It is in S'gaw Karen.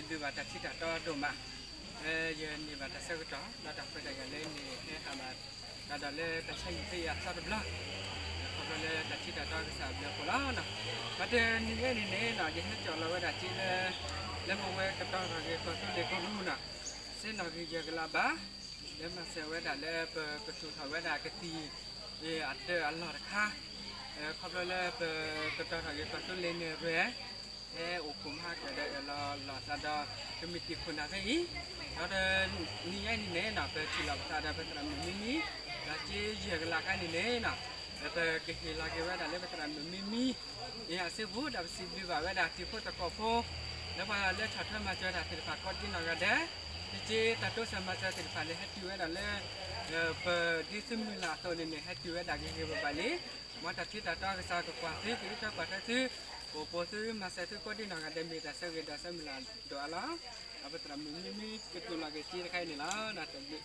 ဒုးဘၣ်တၢ်ထံတၢ်တီဒိၣ်မး, လၢယန့ၢ်ဘၣ်တၢ်ဆၢကတီၢ် ဒီးတၢ်ခွဲးတၢ်ယာ်လၢန့ၣ် ဟဲဟးဘၣ်တၢ်ဒီးလၢတၢ်ဆါဟံၣ်သ့အသီတဘျီ, ခီဖျိလၢတၢ်ထံတၢ်တီကစၢ်အဘျုးအဖှိၣ်လီၤ. ဘၣ်တနံၤညါအံၤန့ၣ်န့ၣ် ယဟဲကၠီၣ်လီၤဝဲဒၣ်က့လၢ လၢပဝဲကတီၤထီၣ်က့ၤကီၢ်သူလ့ၤကရူၢ်နီၤ, စ့နီၣ်ဂံၢ်ယဲၢ်ကလးဘး လၢမၤစၢၤဝဲဒၣ်လၢပကသူၣ်ထီၣ်ဝဲဒၣ်ကသံၣ် အတၢ်အလီၢ်တခါ, ခီဖျိလၢပကတီၤထီၣ်က့ၤကီၢ်သူလ့ၤန့ၣ်ရဲၣ် ဟဲအိၣ်ဖှိၣ်မၤကဒီးအၢၣ်လီၤလီၤသးဒီး ကမံးတံာ်ခိၣ်နၢ်ဖဲအံၤ, ဒီးတနံၤညါအံၤန့ၣ်န့ၣ် ပထံၣ်လိာ်ပသးဒီးပသရၣ်မုၣ်မံမံ, ဒီးက့ယဲၢ်ကလးခါန့ၣ်န့ၣ် ပကဟ့ၣ်လီၤက့ၤဝဲဒၣ်လၢပသရၣ်မုၣ်မံမံ အံၤအစုပူၤ ဒီးပစံးဘျုးဘၣ်ဝဲဒၣ်တံၤဖိသကိးဖိ လၢပှၤလၢထီၣ်ထွဲမၤစၢၤတၢ်သ့ၣ်တဖၣ်ကိးဒံနီၢ်ဂၤဒဲး, က့တၢ်တိစၢၤမၤစၢၤသ့ၣ်တဖၣ်န့ၣ် ဟဲတုၤဝဲဒၣ်လၢ ပဒ်သုမုၢ်လၢ်အသိးန့ၣ်န့ၣ် ဟဲတုၤဝဲဒၣ်ဂ့ၤဂ့ၤဘၣ်ဘၣ်လံ. မ်တၢ်ထံတၢ်တီကစၢ်ကကွၢ်သု ကအံးထွဲကွၢ်ထွဲသု, ကအိၣ်ပိာ်သုမၤစၢၤသုကိးဒံနီၢ်ဂၤဒဲး မ့ၢ်တၢ်ဆၢဂ့ၤဒီးဆၢမုၢ်လၢ်ဒိၣ်အါလီၤ. ဒီးပသရၣ်မုၣ်မံမံ ကတိၤလီၤက့ၤက့တခါအံၤန့ၣ်လီၤ. တၢ်ဘျုး